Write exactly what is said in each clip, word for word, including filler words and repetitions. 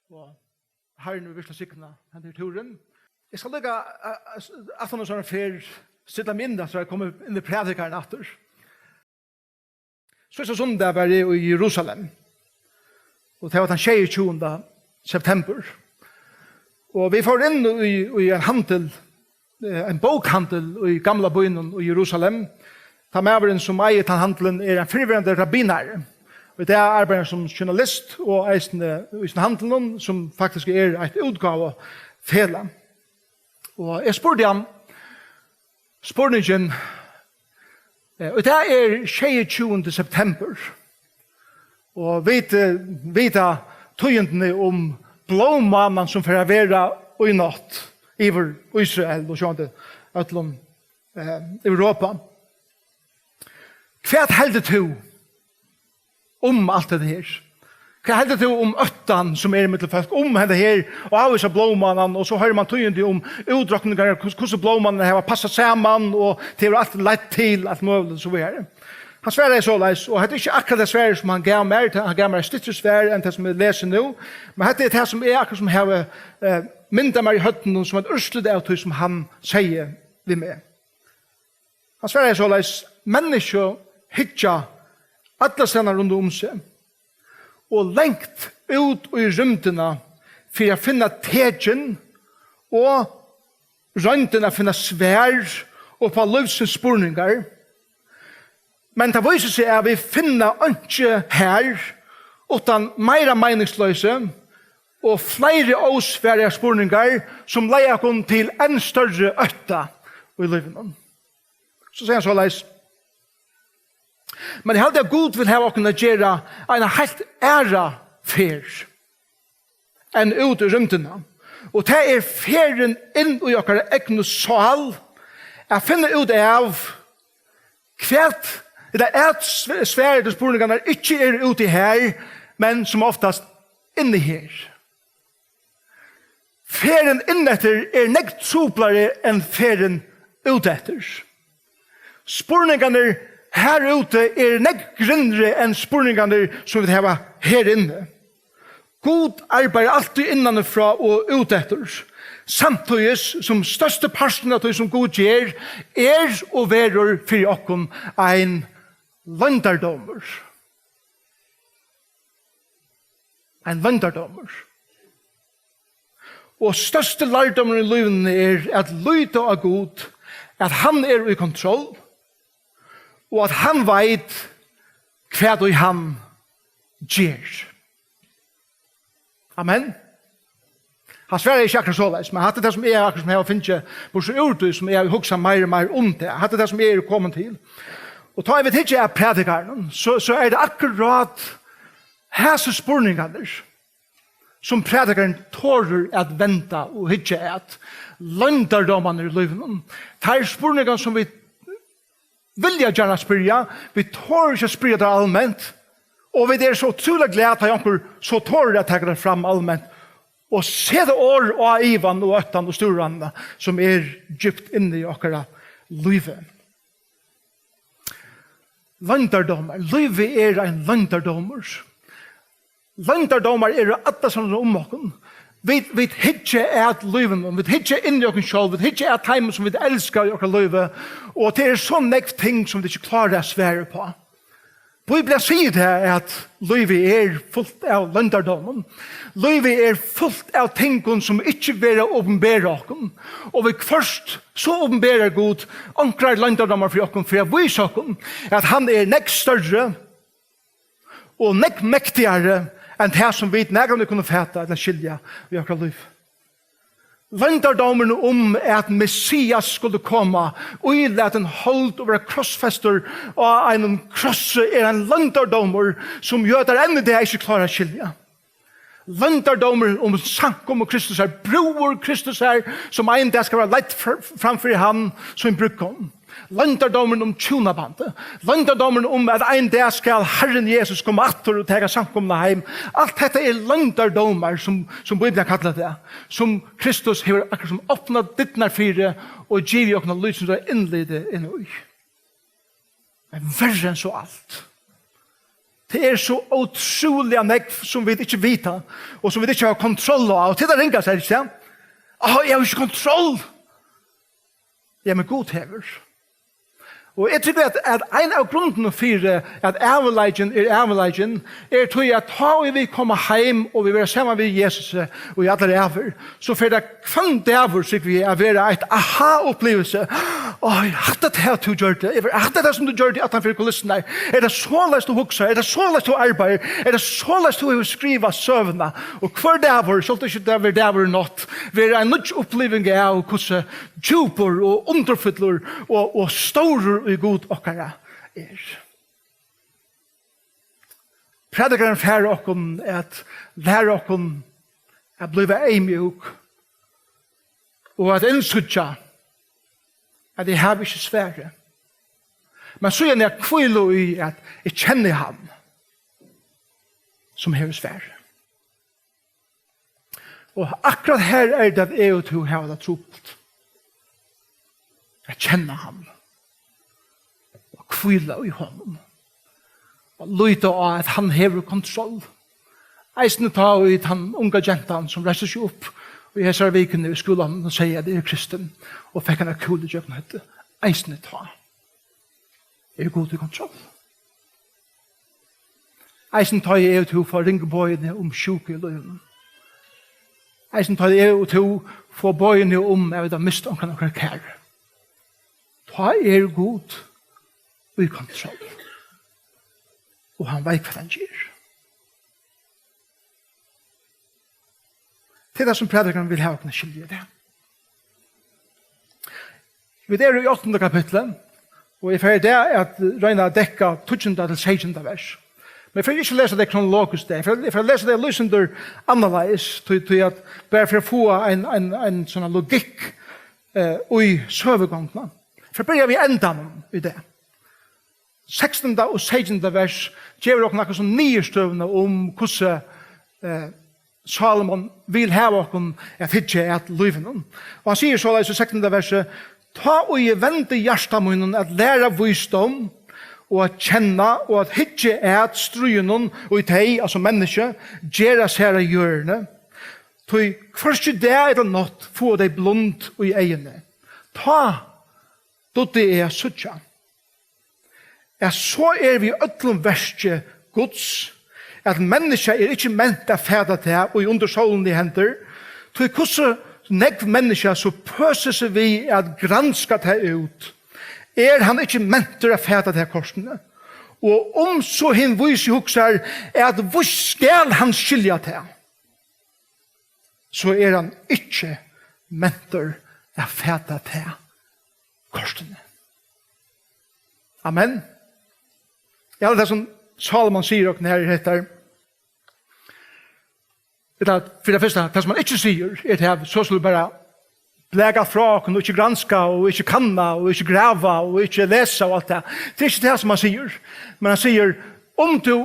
Og Harrin vil virkilig signa hendan túrin. Eg skal líka, eh, eh, aftan á sovorðna ferð, stilla meg inn, so eg komi inn í prædikararnar aftur. Síðsta sunnudag var eg í Jerusalem, og tað var tann sjeyogtjúgunda septembur. Og vit fóru inn í, í ein handil, eh, ein bókahandil í gamla býnum í Jerusalem. Tann maðurin, sum eigur tann handilin, er ein fyrrverandi rabbinari. Og í dag arbeiðir hann sum journalist og eisini í sínum handlinum, sum faktiskt er eitt útgávufelag. Og eg spurdi hann spurningin, eh, og tað er sjeyogtjúgunda septembur, og vit, eh, vita tíðindini um blóðmánan, sum fer at vera í nátt yvir Ísrael og sjálvandi øllum, eh, Europa. Hvat heldur tú um alt hetta her? Hvat heldur tú um óttan sum er millum fólk, um hetta her, og ávísa blóðmánan, og so hoyrir mann tíðindi um útrokningar, hvus-, hvussu blóðmánan hava passað saman, og tað hevur alt leitt til alt møguligt, so víðari. Hann svaraði soleiðis, og hetta er ikki akkurát tað svarið, sum hann gav mær, hann gav mær eitt styttri svar enn tað, sum eg lesi nú, men hetta er tað, sum eg akkurát sum havi, eh, myndað mær í høvdinum sum eitt úrslit av tí, sum hann segði við meg. Hann svaraði soleiðis: Menniskju hyggja allastaðni rundan um seg og langt út í rúmdina fyri at finna tekin og royndina at finna svar upp á lívsins spurningar. Men tað vísir seg, at vit finna einki har uttan meira meiningsloysi og fleiri ósvaraðar spurningar, sum leiða okkum til enn størri ótta í lívinum. So segði hann soleiðis: Men eg haldi, at Gud vil hava okkum at gera eina heilt aðra ferð enn út í rúmdina. Og tað er ferðin inn í okkara egnu sál, at finna út av, hvat, ella at sv-, svarið til spurningarnar ikki er úti har, men sum oftast inni her. Ferðin inn eftir er nógv truplari enn ferðin út eftir. Spurningarnir har úti eru nógv grimmri enn spurningarnir, sum vit hava her inni. Gud arbeiðir altíð innanfrá og út eftir, samtíðis sum størsti parturin av tí, sum Gud ger, er og verður fyri okkum ein loyndardómur. Ein loyndardómur. Og størsti lærdómurin í lívinum er at líta á Gud, at hann er í kontroll, og at hann veit, hvat ið hann ger. Amen. Hann svarar ikki akkurát soleiðis, men hatta er tað, sum eg akkurát sum havi fingið burtur úr tí, sum eg havi hugsað meir og meir um tað. Hatta er tað, sum eg eri komin til. Og tá eg vil hyggja at prædikarunum, so, so er tað akkurát hasir spurningarnir, sum prædikarin torir at venda og hyggja at, loyndardómarnir í lívinum. Teir spurningar, sum vit vilja gjarna spyrja, vit tora ikki at spyrja teir alment, og vit eru so ótrúliga glað, tá onkur so torir at taka tað fram alment, og seta orð á ivan og óttan og stúranina, sum er djúpt inni í okkara lívi. Loyndardómar. Lívið er ein loyndardómur. Loyndardómar eru allastaðni um okkum. Vit, vit hyggja at lívinum, vit hyggja inn í okkum sjálv, vit hyggja at teimum, sum vit elska í okkara lívi, og tað er so nógv ting, sum vit ikki klára at svara upp á. Bíblian sigur tað, at lívið er fult av loyndardómum. Lívið er fult av tingum, sum ikki verða opinberað okkum. Og viðhvørt so opinberar Gud onkrar loyndardómar fyri okkum, fyri at vísa okkum, at hann er nógv størri og nógv mektigari enn tað, sum vit nakrantíð kunnu fata ella skilja í okkara lív. Loyndardómurin um, at Messias skuldi koma, ílatin hold og vera krossfestur á einum krossi, er ein loyndardómur, sum jødar enn í dag ikki klára at skilja. Loyndardómurin um samkomu Kristusar, brúður Kristusar, sum ein dag skal vera leidd fr-, fram fyri hann sum brúðgom. Loyndardómurin um hjúnabandið. Loyndardómurin um, at ein dag skal Harrin Jesus koma aftur og taka samkomuna heim. Alt hetta er loyndardómar, sum, sum Bíblian kallar tað, sum Kristus hevur akkurát sum opnað dyrnar fyri og givið okkum eitt lítið innlit inn í. Men verri enn so alt, Tað er so ótrúliga nógv, sum vit ikki vita, og sum vit ikki hava kontroll á. Og til tað ringasta, ikki sant? Á, eg havi ikki kontroll. Ja, men Gud hevur. Og eg trúgvi, at, at ein av grundunum fyri, at ævinleikin er ævinleikin, er tí, at tá ið vit koma heim, og vit vera saman við Jesus, og í allar ævir, so fer tað hvønn dagur, trúgvi eg, at vera eitt aha-upplivelse. Oj, hatta er tað, tú gjørdi. Eg var, hatta er tað, sum tú gjørdi aftan fyri kulissurnar. Er tað soleiðis, tú hugsar? Er tað soleiðis, tú arbeiðir? Er tað soleiðis, tú hevur skrivað søguna? Og hvør dagur, sjálvt ikki tað verður dagur í nátt, verður ein nýggj uppliving av, hvussu djúpur og undurfullur og, og stórur í Gud okkara er. Prædikarin fær okkum at læra okkum at blíva eyðmjúk og at innsíggja, at eg havi ikki svarið. Men síðani at hvíla í, at eg kenni hann, sum hevur svarið. Og akkurát her er tað, at eg og tú hava tað trupult. At kenna hann. Og hvíla í honum. Og líta á, at hann hevur kontroll. Eisini tá ið tann unga gentan, sum reisti seg upp í hesari vikuni í skúlanum og segði, at eg eri kristin, og fekk eina kúlu gjøgnum høvdið. Eisini tá er Gud í kontroll. Eisini tá eg og tú fáa ringu boðini um sjúku í lívinum. Eisini tá eg og tú fáa boðini um, at vit hava mist onkran okkara kæru. Tá er Gud í kontroll. Og hann veit, hvat hann ger. Tað er tað, sum prædikarin vil hava okkum at skilja í dag. Vit eru í áttanda kapitli, og eg fari í dag at royna at dekka tíggjunda til seytjanda vers. Men eg fari ikki at lesa tey kronologiskt í dag. Eg fari, eg fari at lesa tey eitt sindur annarleiðis, tí, tí at bara fyri at fáa ein, ein, ein sovorðnan logikk, eh, í søgugongdina. Eg fari at byrja við endanum í dag. Sekstanda og seytjanda vers gevur okkum akkurát sum niðurstøðuna um, hvussu, eh, Salomon vil hava okkum at hyggja at lívinum. Og hann sigur soleiðis í sekstanda versi: "Tá ið eg vendi hjarta mínum at læra vísdóm og at kenna og at hyggja at stríðunum, og í tey," altso menniskju, "gera sær á jørðini, tí hvørki dag ella nátt fáa tey blund í eyguni. Tá dugdi eg at síggja, at so er við øllum verki Guds, at menniskja er ikki ment at fata tað, ið undir sólini hendir, tí hvussu nógv menniskja so pøsir seg við at granska tað út, er hann ikki mentur at fata tað kortini. Og um so hin vísi hugsar, at víst skal hann skilja tað, so er hann ikki mentur at fata tað kortini." Amen. Ja, tað sum Salomon sigur okkum her, er hetta. Ella, fyri tað fyrsta, tað sum hann ikki sigur, er tað, so skulu vit bara blaka frá okkum og ikki granska og ikki kanna og ikki grava og ikki lesa og alt tað. Tað er ikki tað sum hann sigur. Men hann sigur, um tú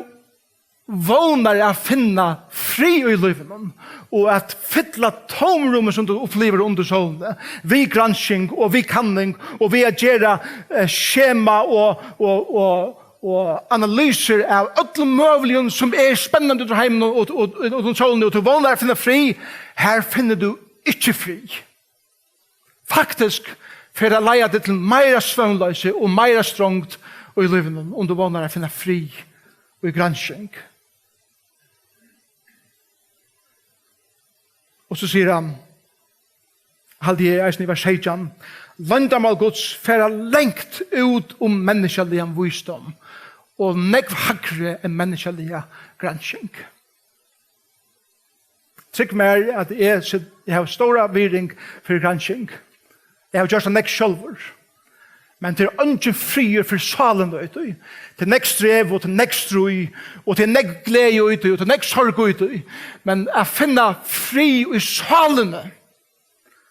vónar at finna frið í lívinum og at fylla tómrúmið, sum tú upplivir undir sólini, við gransking og við kanning og við at gera, eh, skema og, og, og, og analysir av øllum møguligum, sum er spennandi út úr heiminum og, og, og, og undir sólini, og tú vónar at finna frið, her finnur tú ikki frið. Faktiskt fer at leiða teg til meira svøvnloysi og meira strongd í lívinum, um tú vónar at finna frið í gransking. Og so sigur hann, haldi eg eisini í vers seytjan: "Loyndarmál Guds fara langt út um menniskjaligan vísdóm, og nógv hægri enn menniskjaliga gransking." Trúgv mær, at eg sit-, eg havi stóra virðing fyri gransking. Eg havi gjørt tað nógv sjálvur. Men tað er eingin friður fyri sálina í tí. Tað er nógv strev, og tað er nógv stríð, og tað er nógv gleði í tí, og tað er nógv sorg í tí. Men at finna frið í sálini,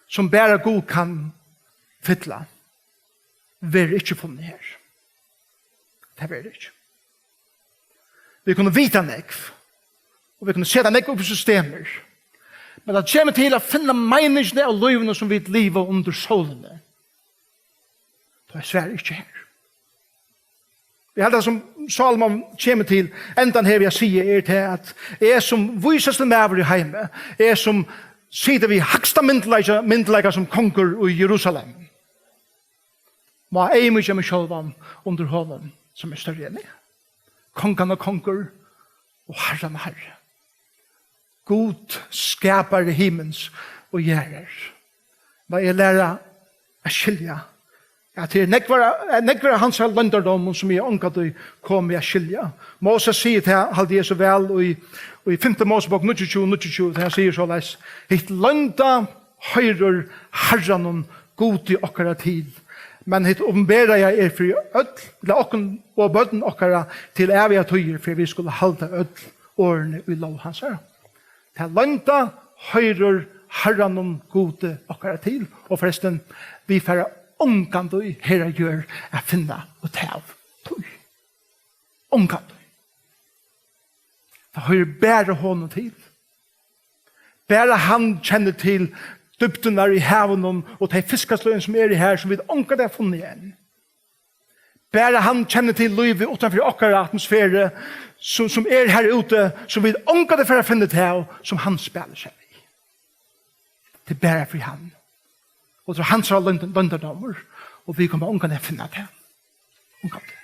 sum bara Gud kann fylla, verður ikki funnið her. Tað verður ikki. Vit kunnu vita nógv, og vit kunnu seta nógv upp í systemir. Men tá kemur til at finna meiningina av lívinum, sum vit liva undir sólini, tá er svarið ikki her. Eg haldi, tað sum Sálmon kemur til endan her við at siga, er tað, at eg sum vísasti maður í heimi, eg sum siti við hægsta myndugleika, myndugleika sum kongur í Jerusalem, má eyðmýkja meg sjálvan undir honum, sum er størri enn eg. Konganna kongur og harranna harri. Gud, skapari himins og jarðar. Má eg læra at skilja, at tað er nógvar, nógvar av hansara loyndardómum, sum eg ongantíð komi at skilja. Móses sigur tað, haldi eg, so væl í, í fimtu Mósebók níggjuogtjúgu, níggjuogtjúgu, tá hann sigur soleiðis: Hitt loynda hoyrir Harranum Gudi okkara til, men hitt opinberaða er fyri øll, ella okkum og børn okkara til ævigar tíðir, fyri vit skulu halda øll orðini í lóg hansara. Tað loynda hoyrir Harranum Gudi okkara til, og forrestin, vit fara ongantíð her á jørð at finna út av tí. Ongantíð. Tað hoyrir bara honum til. Bara hann kennir til dýpdirnar í havinum og tey fiskasløgini, sum eru har, sum vit ongantíð hava funnið enn. Bara hann kennir til lívið uttanfyri okkara atmosferu, sum, sum er har úti, sum vit ongantíð fara at finna tað, sum hann spælir seg við. Tað er bara fyri hann. Og tað er hansara loynd-, loyndardómur, og vit koma ongantíð at finna tað. Ongantíð.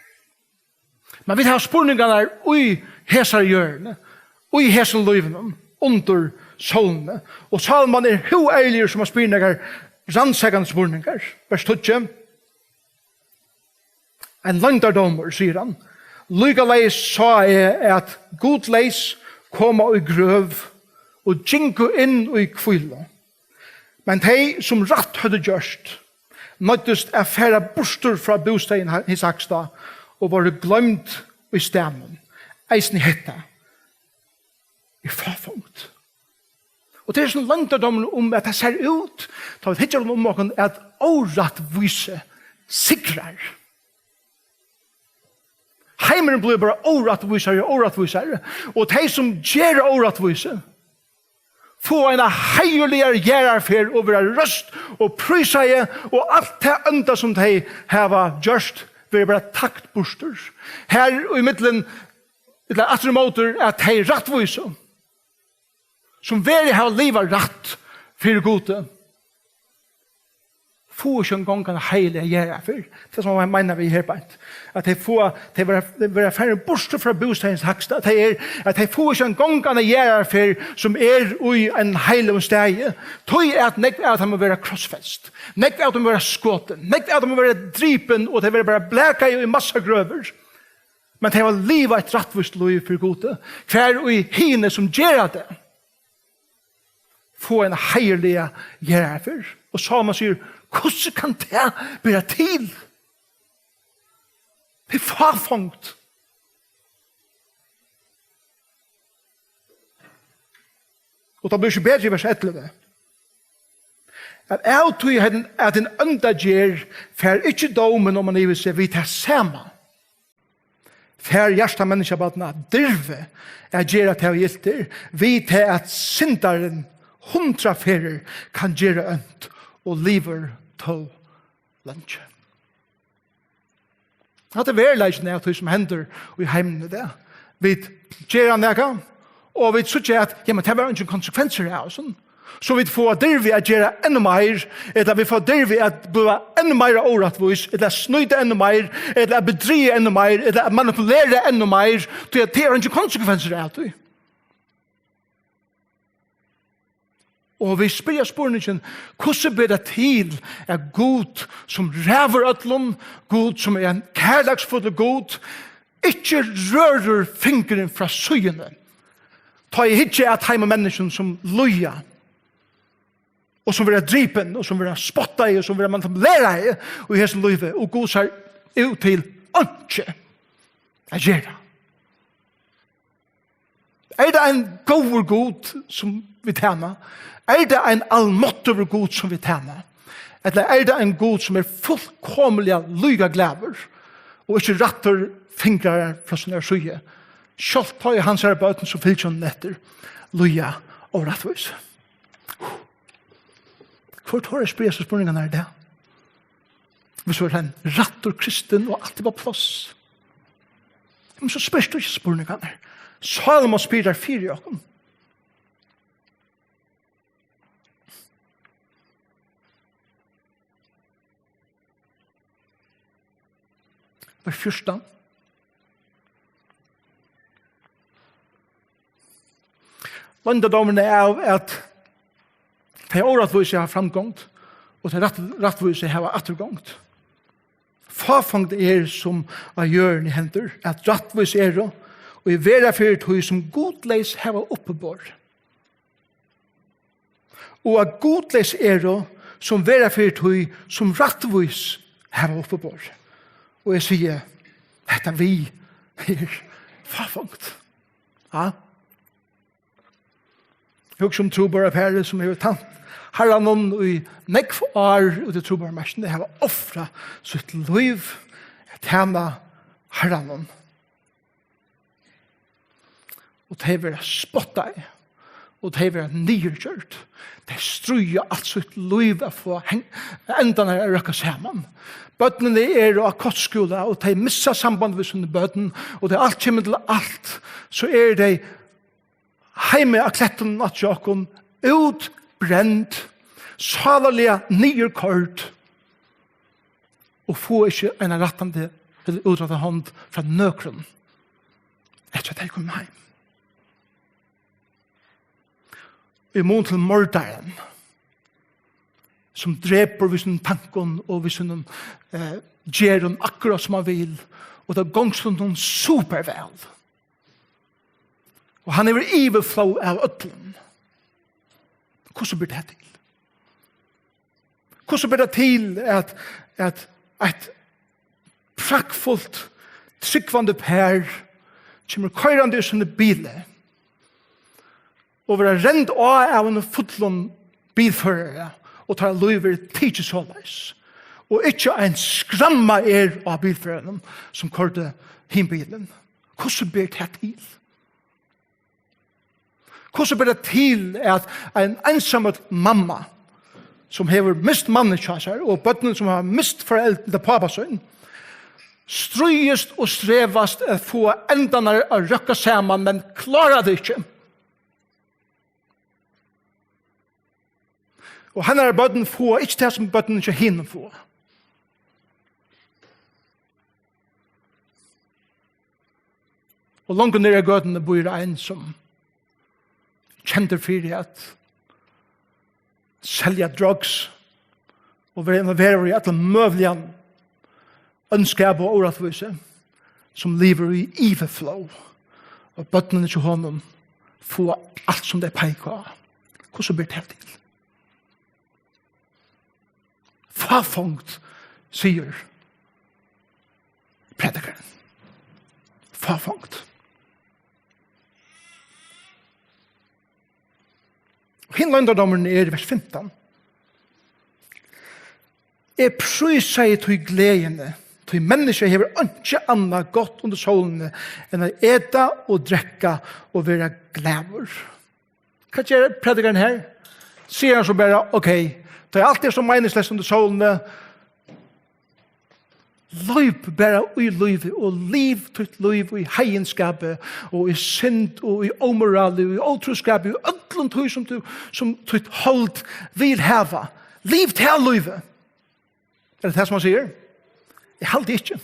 Men vit hava spurningarnar í hesari jørðini, í hesum lívinum, undir sólini. Og Sálmon er húærligur, sum at spyrja nakrar rannsakandi spurningar. Vers tíggju. Ein loyndardómur, sigur hann. Líkaleis sá eg, at gudleys koma í grøv og gingu inn í hvílu. Men tey, sum rætt høvdu gjørt, noyddust at fara burtur frá bústaðin hins hægsta og vóru gloymd í staðnum. Eisini hetta er fáfongd. Og tað er sum loyndardómurin um, at tað sær út, tá vit hyggja um okkum, at órættvísi sigrar. Heimurin blívur bara órættvísari og órættvísari, og tey, sum gera órættvísi, fáa eina heiðurligari jarðarferð og verða røst og prísaði, og alt tað ónda, sum tey hava gjørt, verður bara tagt burtur. Har í millum, ella aftur í móti, at tey rættvísu, sum veruliga hava livað rætt fyri Gudi, fáa ikki eingong eina heiðurliga jarðarferð. Tað, sum hann meinar við her beint, at tey fáa, tey verða, tey verða farin burtur frá bústaðin hins hægsta, tað er, at tey fáa ikki eingong eina jarðarferð, sum er í einum heiðurligum staði, tí at nógv av teimum verða krossfest, nógv av teimum verða skotin, nógv av teimum verða dripin, og tey verða bara blakaði í massagrøvir. Men tey hava livað eitt rættvíst lív fyri Gudi, hvar í hini, sum gera tað, fáa eina heiðurliga jarðarferð. Og Sálmon sigur: Hvussu kann tað bera til? Tað er fáfongd. Og tað blívur ikki betri í vers ellivu. At av tí at hin, at hin ónda ger, fær ikki dómin oman yvir seg við tað sama, fær hjarta menniskjabarna dirvi at gera tað, ið ilt er, við tað at syndarin hundrað ferðir kann gera ónt og livir tó leingi. Hatta er veruleikin av tí, sum hendir í heiminum í dag. Vit gera nakað, og vit síggja, at, ja, men tað var eingin konsekvensur av hasum. So vit fáa dirvi at gera enn meir, ella vit fáa dirvi at blíva enn meira órættvís, ella at snýta enn meir, ella at bedriga enn meir, ella at manipulera enn meir, tí at tað er eingin konsekvensur av tí. Og vit spyrja spurningin: Hvussu ber tað til, at Gud, sum ræður øllum, Gud, sum er ein kærleiksfullur Gud, ikki rørir fingurin frá síðuni, tá eg hyggi at teimum menniskjum, sum líða, og sum verða dripin, og sum verða spottaði, og sum verða manipuleraði í hesum lívi, og Gud sær út til einki at gera? Er tað ein góður Gud, sum vit tæna? Er tað ein almáttugur Gud, sum vit tæna? Ella er tað ein Gud, sum er fullkomiliga líka glaður og ikki rættir fingrar frá sínari síðu, sjálvt tá ið hansara børn, sum fylgja honum eftir, líða órættvísi? Hvør torir at spyrja seg spurningarnar í dag? Hvis tú ert ein rættur kristin og alt er á pláss, Men so spyrt tú ikki spurningarnar. Sálmur spyr tær fyri okkum. Vers fjúrtan. Loyndarmálið er, at tey órættvísu hava framgongd, og tey rætt-, rættvísu hava afturgongd. Fáfongd er, sum á jørðini hendir, at rættvís eru, og ið verða fyri tí, sum gudleys hava uppiborið. Og at gudleys eru, sum verða fyri tí, sum rættvís hava uppiborið. Og eg sigi, hetta við er fáfongd. Ja. Hugsa um trúboðarparið, sum hevur tænt Harranum í nógv ár úti í trúboðarmarkini. Tey hava ofrað sítt lív at tæna Harranum. Og tey verða spottaði, og tey verða niðurgjørd. Tey stríða alt sítt lív at fáa heng-, endarnar at røkka saman. Børnini eru á kostskúla, og tey missa samband við síni børn, og tá alt kemur til alt, so eru tey heima á klettunum hjá okkum, útbrend, sálarliga niðurkoyrd, og fáa ikki eina rættandi ella útrætta hond frá nøkrum, eftir at tey komu heim. Í mun til mordaran, sum drepur við sínum tankum og við sínum, eh, gerðum, akkurát sum hann vil, og tað gongst honum super væl. Og hann hevur yvirflóð av øllum. Hvussu ber tað til? Hvussu ber tað til, at, at eitt praktfult, trúgvandi par kemur koyrandi í sínum bili og verða rend á av einum fullum bilførara, og teirra lív verður tikið soleiðis, og ikki ein skramma er á bilføraranum, sum koyrdi hin bilin? Hvussu ber tað til? Hvussu ber tað til, at ein einsamøll mamma, sum hevur mist mannin hjá sær, og børnini, sum hava mist foreld-, ella pápa sín, stríðist og strevast at fáa endarnar at røkka saman, men klárar tað ikki? Og hennara børn fáa ikki tað, sum børnini hjá hinum fáa. Og longur niðri á gøtuni býr ein, sum kendur fyri at selja drugs og vera involveraður í allan møguligan óndskap og órættvísi, sum livir í yvirflóð, og børnini hjá honum fáa alt, sum tey peika á. Hvussu ber tað til? Fáfongd, sigur prædikarin. Fáfongd. Og hin loyndardómurin er í vers fimtan. Eg prísaði tí gleðini, tí menniskja hevur einki annað gott undir sólini enn at eta og drekka og vera glaður. Hvat ger prædikarin her? Sigur hann so bara, ok, tá ið alt er so meiningsleyst undir sólini, leyp bara í lívið og liv títt lív í heiðinskapi og í synd og í ómorali og í ótrúskapi og øllum tí sum tú, sum títt hold vil hava. Liv tað lívið. Er tað tað, sum hann sigur? Eg haldi ikki.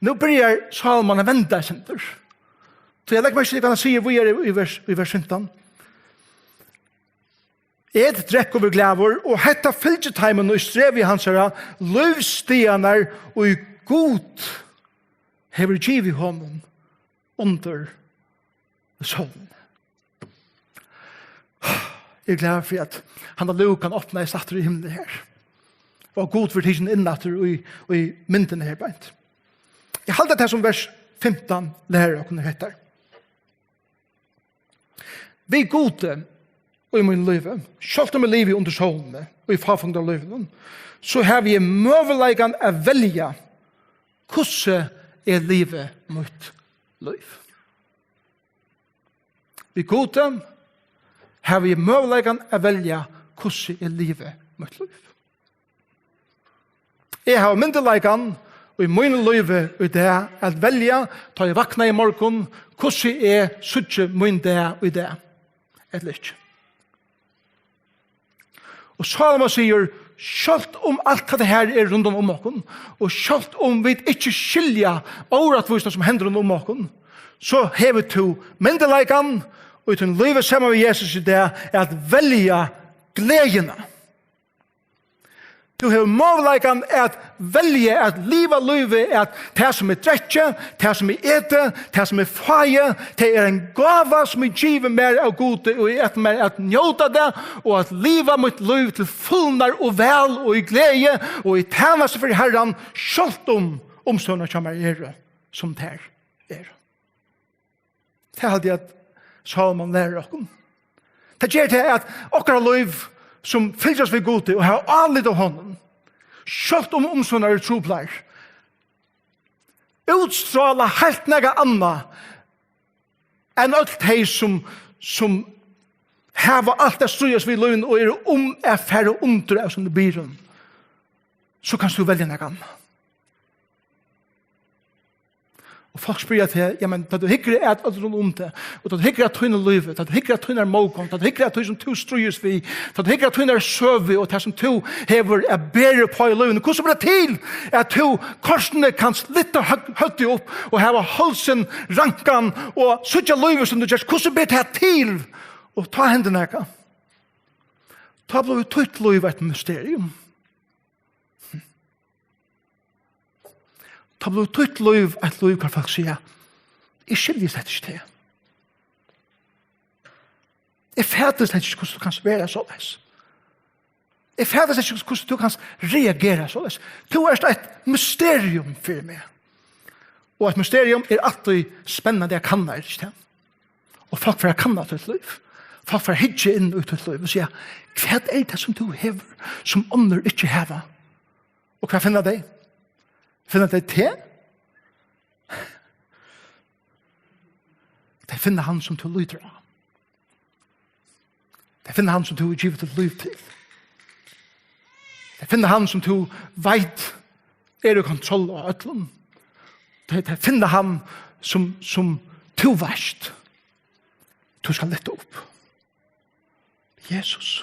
Nú byrjar Sálomon at venda eitt sindur. So eg leggi merki til, hvat hann sigur víðari í vers, í vers fimtan. Et, drekk og ver glaður, og hetta fylgir teimum í strevi hansara, lívsdagarnar, ið Gud hevur givið honum undir sólini. Eg eri glaður fyri, at handan lúkan opnaðist aftur í himli her. Og Gud verður tikin inn aftur í, í myndina her beint. Eg haldi, at tað, sum vers fimtan lærir okkum, er hetta. Við Gudi í mínum lívi, sjálvt um eg livi undir sólini, í fáfongdarlívinum, so havi eg møguleikan at velja, hvussu eg livi mítt lív. Við Gudi havi eg møguleikan at velja, hvussu eg livi mítt lív. Eg havi myndugleikan í mínum lívi í dag at velja, tá eg vakni í morgun, hvussu eg síggi mín dag í dag, ella ikki. Og Sálomon sigur, sjálvt um alt hetta her er rundan um okkum, og sjálvt um vit ikki skilja órættvísina sum hendir rundan um okkum, so hevur tú myndugleikan í tínum lívi saman við Jesus í dag at velja gleðina. Tú hevur møguleikan at velja at liva lívið, at tað sum eg drekki, tað sum eg eti, tað sum eg fái, tað er ein gáva sum er givin mær av Gudi, og eg ætli mær at njóta tað og at liva mítt lív til fulnar og væl og í gleði og í tænastu fyri Harran, sjálvt um umstøðurnar hjá mær eru sum tær eru. Tað haldi eg at Sálomon lærir okkum. Tað ger tað at okkara lív, sum fylgjast við Gudi og hava álit á honum, sjálvt um umstøðurnar eru truplar, útstrála heilt nakað annað enn øll tey sum, sum hava alt at stríðast við í lívinum og eru um at fara undir av sínum byrðum. So kanst tú velja nakað annað. Og fólk spyrja teg, ja, men tá tú hyggur at øllum um teg, og tá tú hyggur at tínum lívi, tá tú hyggur at tínar mótgongd, tá tú hyggur at tí sum tú stríðist við, tá tú hyggur at tínar søgu og tað sum tú hevur at bera uppá í lívinum, hvussu ber tað til at tú kortini kanst lyfta høg-, høvdið upp og hava hálsin rankan og síggja lívið sum tú gert, hvussu ber tað til? Og tá hendir nakað. Tá blívur títt lív eitt mysterium. Tá blívur títt lív eitt lív, hvar fólk siga, eg skilji slett ikki teg. Eg fati slett ikki, hvussu tú kanst vera soleiðis. Eg fati slett ikki, hvussu tú kanst reagera soleiðis. Tú ert eitt mysterium fyri meg. Og eitt mysterium er altíð spennandi at kanna, er ikki tað? Og fólk fara at kanna títt lív. Fólk fara at hyggja inn í títt lív og siga, hvat er tað, sum tú hevur, sum onnur ikki hava? Og hvat finna tey? Finna tey teg? Tey finna hann, sum tú lítur á. Tey finna hann, sum tú hevur givið títt lív til. Tey finna hann, sum tú veit er í kontroll av øllum. Tey, tey finna hann, sum, sum tú veitst, tú skal lyfta upp. Jesus.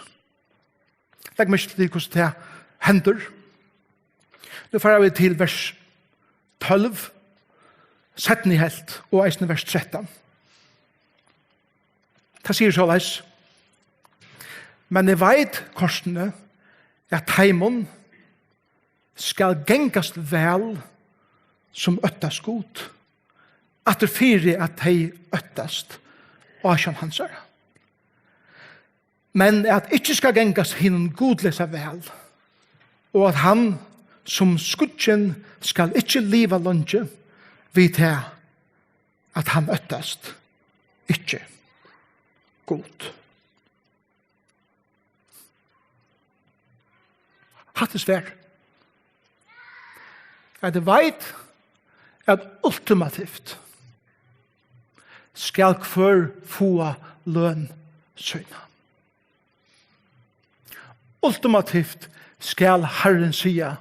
Legg merki til, hvussu tað hendir. Nú fara vit til vers tólv, seinni helvt, og eisini vers trettan. Tað sigur soleiðis: Men eg veit kortini, at teimum skal gangast væl, sum óttast Gud, aftur fyri at tey óttast ásjón hansara. Men at ikki skal gangast hinum gudleysa væl, og at hann sum skuggin skal ikki liva leingi við tað, at hann óttast ikki Gud. Hatta er svar. At eg veit, at ultimativt skal hvør fáa løn sína. Ultimativt skal Harrin siga,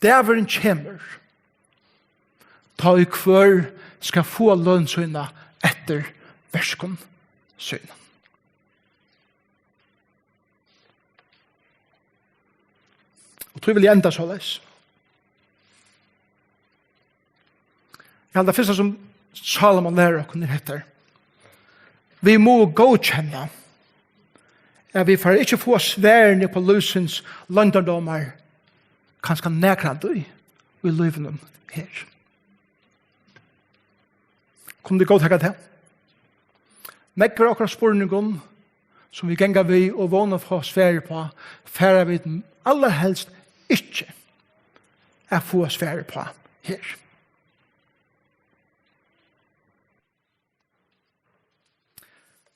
dagurin kemur, tá ið hvør skal fáa løn sína eftir verkum sínum. Og tí vil eg enda soleiðis. Eg haldi, tað fyrsta sum Sálomon lærir okkum er hetta. Vit mugu góðkenna, at vit fara ikki at fáa svarini upp á lívsins loyndardomar, kanska nakrantíð í lívinum her. Kunnu tit góðtaka tað? Nógv av okkara spurningum, sum vit ganga við og vóna at fáa svar uppá, fara vit allarhelst ikki at fáa svar uppá her.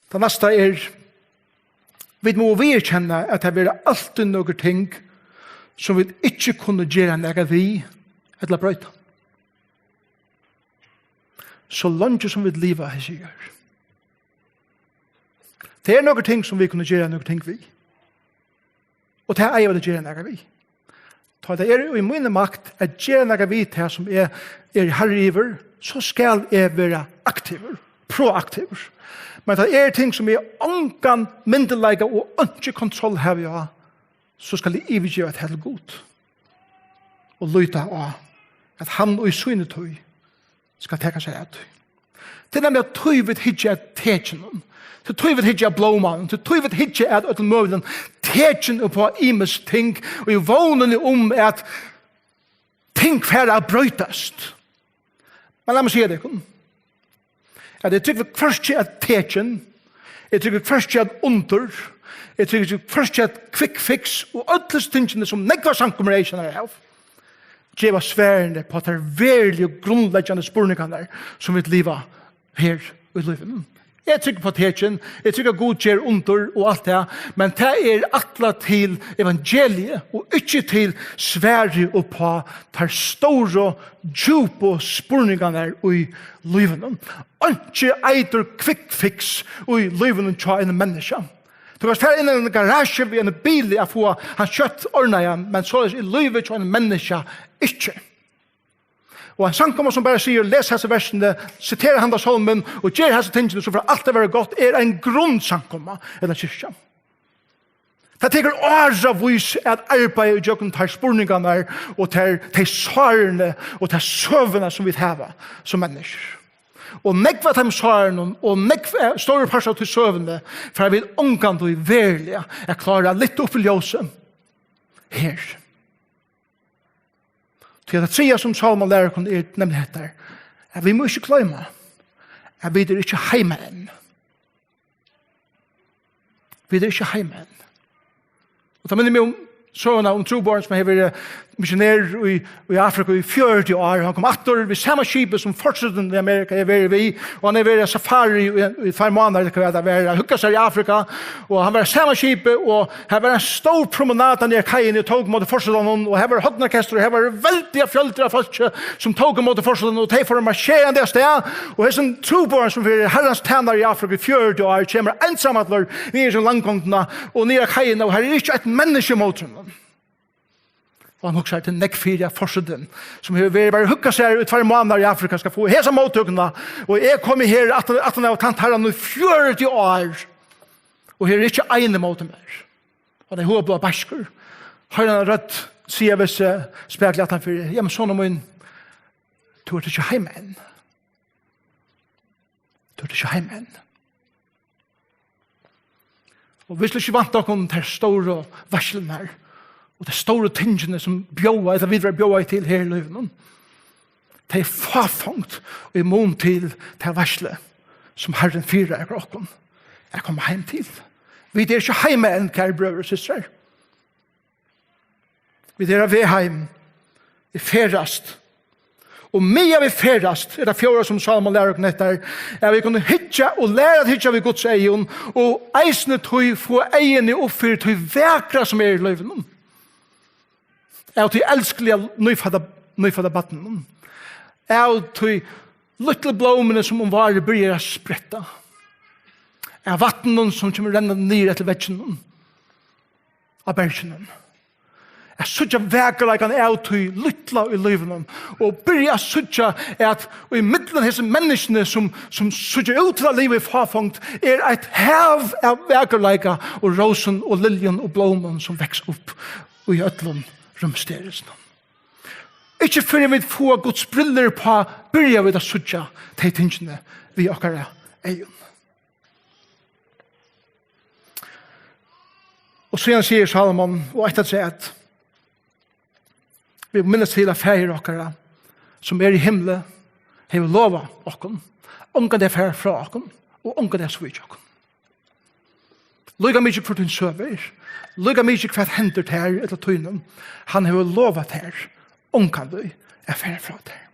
Tað næsta er, vit mugu viðurkenna, at tað verða altíð nøkur ting, sum vit ikki kunnu gera nakað við ella broyta. So leingi sum vit liva hesi jørð. Tað er nøkur ting, sum vit kunnu gera nøkur ting við. Og tað eiga vit at gera nakað við. Tá tað er í míni makt at gera nakað við tað, sum eg eri harri yvir, so skal eg vera aktivur, proaktivur. Men tá eru ting, sum eg ongan myndugleika og einki kontroll havi á, so skal eg yvirgeva tað til Gud og líta á, at hann í síni tíð skal taka sær av tí. Tað er nemliga tí, vit hyggja at tekinum. Tað er tí, vit hyggja at blómunum. Tað er tí, vit hyggja at øllum møguligum tekin upp á ymisk ting, og í vónini um, at ting fara at broytast. Men lat meg siga tykkum, at eg trúgvi hvørki at tekin, eg trúgvi hvørki at undur, eg trúgvi hvørki at quick fix og øll hesi tingini, sum nógvar samkomur eru av, geva svarini upp á tær veruligu grundleggjandi spurningarnar, sum vit liva her í lívinum. Eg trúgvi upp á tekin, eg trúgvi at Gud ger undur og alt tað, men tað er ætlað til evangeliið og ikki til svarið upp á tær stóru, djúpu spurningarnar í lívinum. Einki eitur quick fix í lívinum hjá einum menniskja. Tú kanst fara inn í ein garasju við einum bili at fáa hann skjótt ordnaðan, men soleiðis er lívið hjá einum menniskja ikki. Og ein samkoma, sum bara sigur, "Les hasi versini, sitera handa sálmin og ger hasi tingini, so fer alt at vera gott", er ein grundsamkoma ella kirkja. Tað tekur áravís at arbeiða ígjøgnum teir spurningarnar og teir, tey sárini og ta søguna, sum vit hava sum menniskjur. Og nógv av teim sárinum og nógv, eh, stórur partur av tí søguni fara vit ongantíð veruliga at klára at lyfta upp í ljósið her. Tí at tað triðja, sum Sálmar lærir okkum, er nemliga hetta, at vit mugu ikki gloyma, at vit eru ikki heima enn. Vit eru ikki heima enn. Og tað minnir meg um søguna um trúboðaran, sum hevur verið missionær í, í Afrika í fjøruti ár. Hann kom aftur við sama skipi, sum forsetin í Amerika hevur verið við, og hann hevur verið á safari í, í tveir mánaðir, ella hvat tað var, at hugga sær í Afrika, og hann var á sama skipi, og har var ein stór promenada niðri á kaiini og tók ímóti forsetanum, og har var hornorkestur, og har var veldigar fjøldir av fólki, sum tók ímóti forsetanum, og tey fóru marsjerandi av stað, og hesin trúboðarin, sum verið Harrans tænari í Afrika í fjøruti ár, kemur einsamallur niður í landgongdina og niður á kaiina, og har er ikki eitt menniskja ímóti honum. Og hann hugsar, tað er nógv fyri, at forsetin, sum hevur verið bara at hugga sær í tveir mánaðir í Afrika, skal fáa hesa móttøkuna, og eg komi her aftan, aftan at hava tænt Harranum í fjøruti ár, og her er ikki ein ímóti mær. Og hann er hugabláa beiskur. Hoyrir hann eina rødd siga við seg, spakuliga aftanfyri: "Ja, men sonur mín, tú ert ikki heima enn." Tú ert ikki heima enn. Og vit skulu ikki vænta okkum tær stóru veitslurnar og tær stóru tingini, sum bjóða, ella vit verða bjóðað til her í lívinum. Tað er fáfongd í mun til ta veitslu, sum Harrin fyrireikar okkum at koma heim til. Vit eru ikki heima enn, kæru brøður og systrar. Vit eru á veg heim. Vit ferðast. Og meðan vit ferðast, er tað fjórða, sum Sálmar lærir okkum hetta, at vit kunnu hyggja og læra at hyggja við Guds eygum, og eisini tí fáa eyguni upp fyri tí vakra, sum er í lívinum. Av tí elskliga nýfødda, nýfødda barninum. Av tí lítlu blómuni, sum um várið byrjar at spretta. Av vatninum, sum kemur rennandi niður eftir vegginum á berginum. At síggja vakurleikan av tí lítla í lívinum, og byrja at síggja, at í millum hesi menniskjuni, sum, sum síggja út til at liva í fáfongd, er eitt hav av vakurleika og rósum og liljum og blómum, sum veks upp í øllum rúmsterinum. Ikki fyrr enn vit fáa Guds brillur uppá, byrja vit at síggja tey tingini við okkara eygum. Og síðan sigur Salomon, og eitt afturat, vit minnast til, at Faðir okkara, sum er í himli, hevur lovað okkum, ongantíð at fara frá okkum, og ongantíð at svíkja okkum. Líka mikið hvør tín søga er, líka mikið hvat hendir tær ella tínum, hann hevur lovað tær, ongantíð at fara frá tær.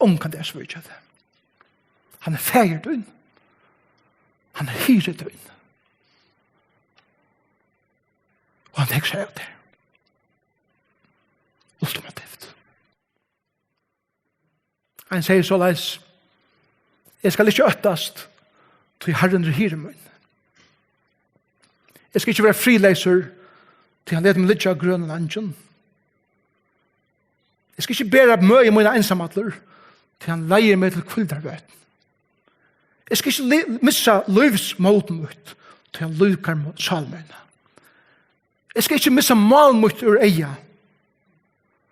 Ongantíð at svíkja teg. Hann er faðir tín. Hann er hirði tín. Og hann tekur sær av tær. Ultimativt. Hann sigur soleiðis: "Eg skal ikki óttast, tí Harrin er hirði mín. Eg skal ikki vera friðleysur, tí hann letur meg liggja á grønum angi. Eg skal ikki bera møði mína einsamallur, tí hann leiðir meg til hvíldarvøtn. Eg skal ikki li-, missa lívsmót mítt, tí hann líkar mo-, sál mína. Eg skal ikki missa mál mítt úr eyga,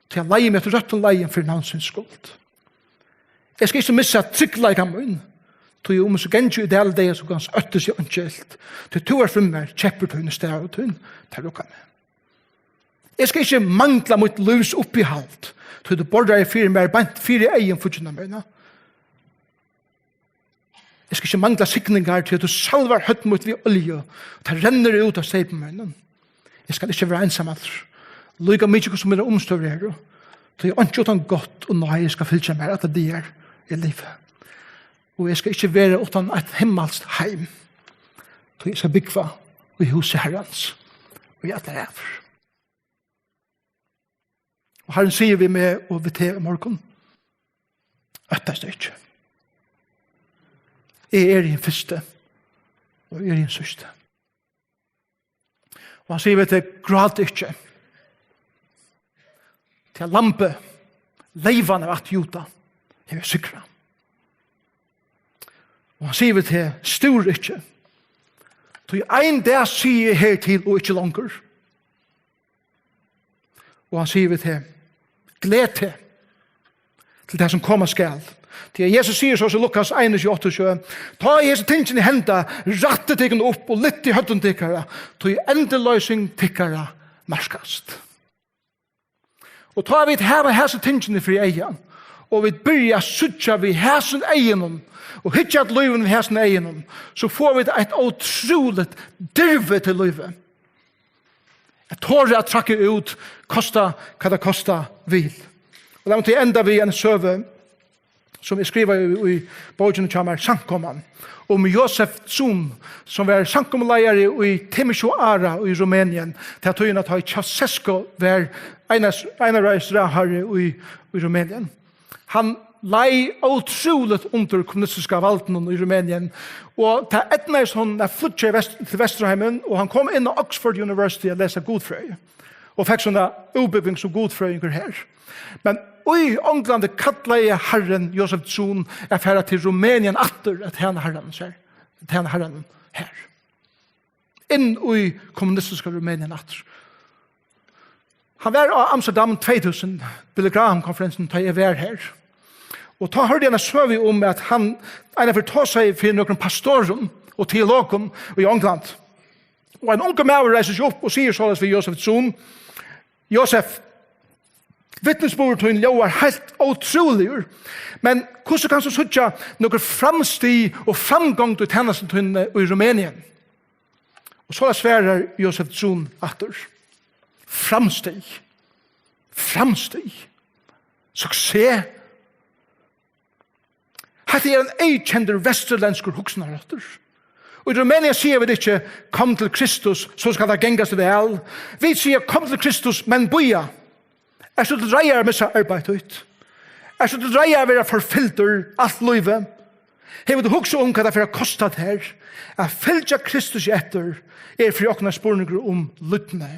tí hann leiðir meg eftir røttum leiðum fyri navnsins skuld. Eg skal ikki missa tryggleika mín, tí um eg so gangi í dali deyða, so kann ótti seg einki ilt, tí tú ert við mær, keppur tín og stavur tín, tað ruggar meg. Eg skal ikki mangla mítt lívs uppihald, tí tú borðreiðir fyri mær beint fyri eygum fíggindar mína. Eg skal ikki mangla signingar, tí at tú salvar høvd mítt við olju, og tað rennur út av steypum mínum. Eg skal ikki vera einsamallur, líka mikið hvussu mínar umstøður eru, tí einki uttan gott og náði skal fylgja mær allar dagar eg livi. Og eg skal ikki vera uttan eitt himmalskt heim, tí eg skal búgva í húsi Harrans í allar ævir. Og Harrin sigur við meg og við teg í morgun: Óttast ikki. Eg eri hin fyrsti, og eg eri hin síðsti. Og hann sigur við teg: Grát ikki. Tí at lambið, leyvan av ætt Júda, hevur sigrað. Og hann sigur við teg: Stúr ikki. Tí ein dag sigi eg: Her til og ikki longur. Og hann sigur við teg: Gleð teg til tað, sum koma skal. Tí at Jesus sigur so í Lukas einogtjúgu áttaogtjúgu: Tá ið hesi tingini henda, rættið tykkum upp og lyftið høvdum tykkara, tí endurloysing tykkara nærkast. Og tá vit hava hesi tingini fyri eyga, og vit byrja at síggja við hesum eygunum, og hyggja at lívinum við hesum eygunum, so fáa vit eitt ótrúligt dirvi til lívið. At tora at traðka út, kosta hvat tað kosta vil. Og lat meg tí enda við eina søgu, sum eg skrivaði í, í bókini hjá mær, Samkoman, um Josef Tsun, sum var samkomuleiðari í Timișoara í Rumænien, ta tíðina tá ið Ceausescu var einar-, einræðisráðharri í, í Rumænien. Hann leið ótrúligt undir kommunistiska valdinum í Rumænien, og tað eydnaðist honum at flýggja í vest-, til Vesturheimin, og hann kom inn á Oxford University at lesa gudfrøði, og fekk sína útbúgving sum gudfrøðingur har. Men í Onglandi kallaði Harrin Josef Tsun at fara til Rumænien aftur at tæna Harranum sær, at tæna Harranum har. Inn í kommunistiska Rumænien aftur. Hann var á Amsterdam tvey túsund, Billy Graham-konferensin, tá eg var har. Og tá hoyrdi eg eina søgu um, at hann einaferð tosaði fyri nøkrum pastorum og teologum í Ongland. Og ein ungur maður reisir seg upp og sigur soleiðis við Josef Tsun: Josef, vitnisburður tín ljóðar heilt ótrúligur, men hvussu kanst tú síggja nøkur framstig og framgongd í tænastu tíni í Rumænien? Og so svarar Josef Tsun aftur: Framstig. Framstig. Suksess. Hetta er ein eyðkendur vesturlendskur hugsanarháttur. Og í Rumænia siga vit ikki: Kom til Kristus, so skal tað gangast væl. Vit siga: Kom til Kristus, men bíða. Ert tú til reiðar at missa arbeiðið títt? Ert tú til reiðar at vera forfylgdur alt lívið? Hevur tú hugsað um, hvat tað fer at kosta tær? At fylgja Kristusi eftir er fyri okkum ein spurningur um lydni.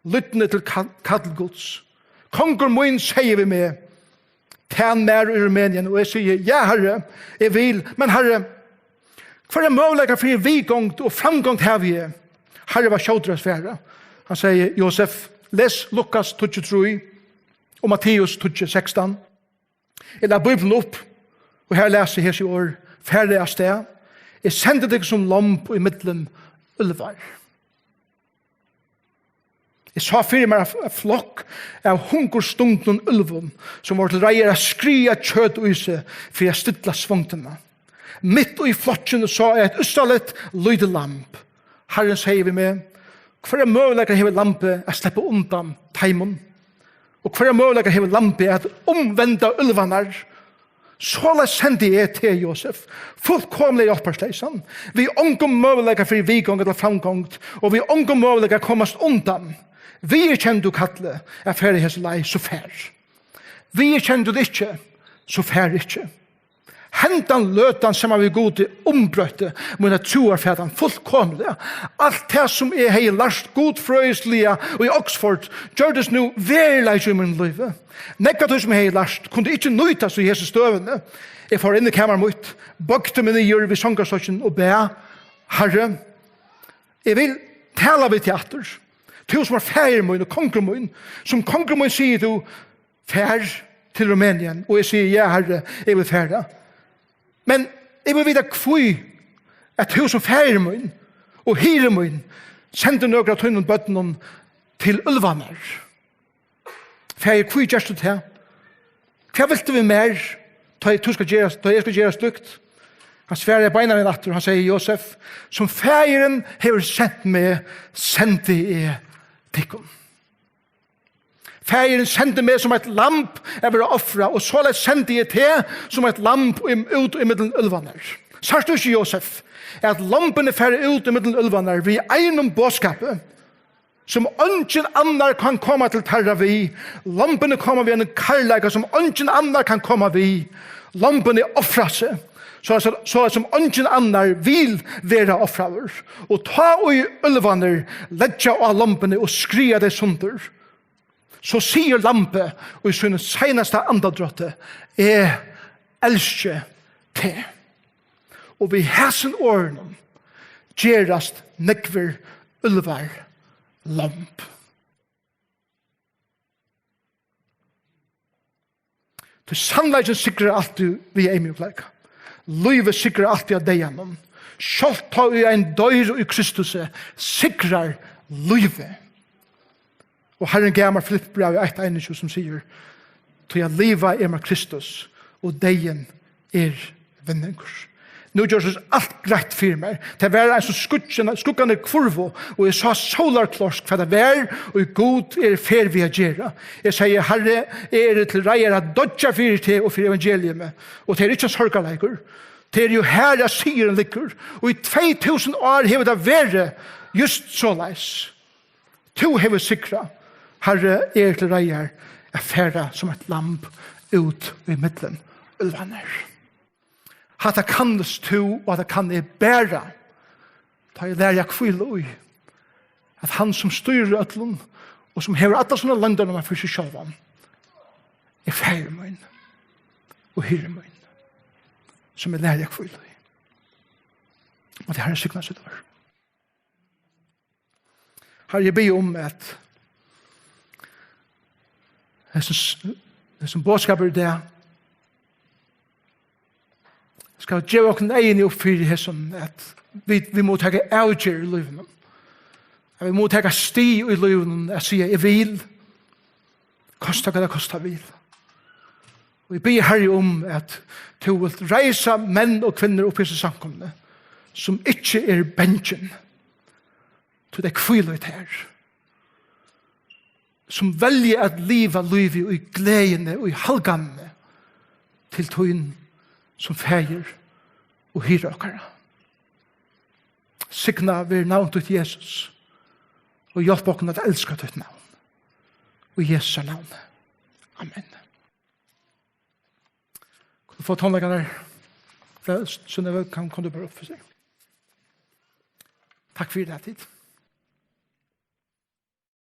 Lydni til kall, kall Guds. Kongur mín segði við meg: Tæn mær í Rumænien. Og eg sigi: Ja, Harri, eg vil. Men Harri, hvørjar møguleikar fyri viðgongd og framgongd havi eg? Harri var skjótur at svara. Hann segði: Josef, les Lukas tíggju trý og Matteus tíggju sekstan. Eg læt Bíbliuna upp, og her lesi eg hesi orð: Farið avstað, eg sendi tykkum sum lomb í millum úlvar. Eg sá fyri mær ein flokk av hungurstungum úlvum, sum vóru til reiðar at skriða kjøt í seg fyri at stilla svongdina. Mitt í flokkinum sá eg eitt úrstaðiligt lítið lamb. Harrin segði við meg: Hvørjar møguleikar hevur lambið at sleppa undan teimum? Og hvørjar møguleikar hevur lambið at umvenda úlvarnar? Soleiðis sendi eg teg, Josef, fullkomiliga hjálparsleysan, við ongum møguleika fyri viðgongd ella framgongd, og við ongum møguleika at komast undan. Viðurkennir tú kallið at fara hesa leið, so far. Viðurkennir tú tað ikki, so far ikki. Hendan løtan saman við Gudi umbroytti mína trúarfatan fullkomiliga. Alt tað, sum eg hevði lært gudfrøðisliga í Oxford, gjørdist nú veruleiki í mínum lívi. Nógv av tí, sum eg hevði lært, kundi ikki nýtast í hesi støðuni. Eg fór inn í kamar mítt, boygdi meg niður við songarstokkin og bað: Harri, eg vil tala við teg aftur. Tú, sum ert faðir mín og kongur mín, sum kongur mín sigur tú: Far til Rumænia. Og eg sigi: Ja, Harri, eg vil fara. Men eg vil vita, hví at tú, sum faðir mín og hirði mín, sendi nøkur av tínum børnum til úlvarnar. Faðir, hví gert tú tað? Hvat vilt tú við mær, tá eg, tú skal gera, tá eg skal gera slíkt? Hann svaraði beinanvegin aftur. Hann segði: Josef, sum faðirin hevur sent meg, sendi eg tykkum. Faðirin sendi meg sum eitt lamb at vera ofrað, og soleiðis sendi eg teg sum eitt lamb í, út ímillum úlvarnar. Sært tú ikki, Josef, at lombini fara út ímillum úlvarnar við einum boðskapi, sum eingin annar kann koma til teirra við? Lombini koma við einum kærleika, sum eingin annar kann koma við. Lombini ofra seg, so, so, so sum eingin annar vil vera ofraður. Og tá ið úlvarnir leggja á lombini og skriða tey sundur, so sigur lambið í sínum seinasta andadrátti: Eg elski teg. Og við hasum orðunum gerast nógvir úlvar lomb. Tí sannleikin sigrar altíð við eymjúkleika. Lívið sigrar altíð á deyðanum. Sjálvt tá ið ein doyr í Kristusi, sigrar lívið. Og Harrin gav mær Filippibrævið eitt einogtjúgu, sum sigur: Tí at liva er mær Kristus, og deyðin er vinningur. Nú gjørdist alt greitt fyri mær. Tað var eins og skuggan, skuggarnir hvurvu, og eg sá sólarklárt, hvat tað var, og Gud er í ferð við at gera. Eg segði: Harri, eg eri til reiðar at doyggja fyri teg og fyri evangeliumi. Og tað er ikki ein sorgarleikur. Tað er jú har, at sigurin liggur. Og í tvey túsund ár hevur tað verið júst soleiðis. Tú hevur sigrað. Harri, eg eri til reiðar at fara sum eitt lamb út í millum úlvarnar. Hatta kanst tú, og hatta kann eg bara, tá eg læri at hvíla í, at hann, sum stýrir øllum, og sum hevur allar sínar loyndarleikar fyri seg sjálvan, er faðir mín og hirði mín, sum eg læri at hvíla í. Og tað Harrin signar sítt orð. Harri, eg biði um, at hesin s-, hesin boðskapur í dag skal geva okkum eyguni upp fyri hesum, at vit, vit mugu taka avgerð í lívinum. At vit mugu taka stig í lívinum, at siga: Eg vil, kosta hvat tað kosta vil. Og eg biði, Harri, um, at tú vilt reisa menn og kvinnur upp í hesi samkomuni, sum ikki eru bangin, tí tey hvíla í tær, sum velja at liva lívið í gleðini og í halganini til tín sum faðir og hirði okkara. Signað veri navn títt, Jesus, og hjálp okkum at elska títt navn. Í Jesu navni. Amen. Kunnu fáa tónleikarnar? Ja, Synnøve, kann, kann tú bara upp fyri seg? Takk fyri tað, tit.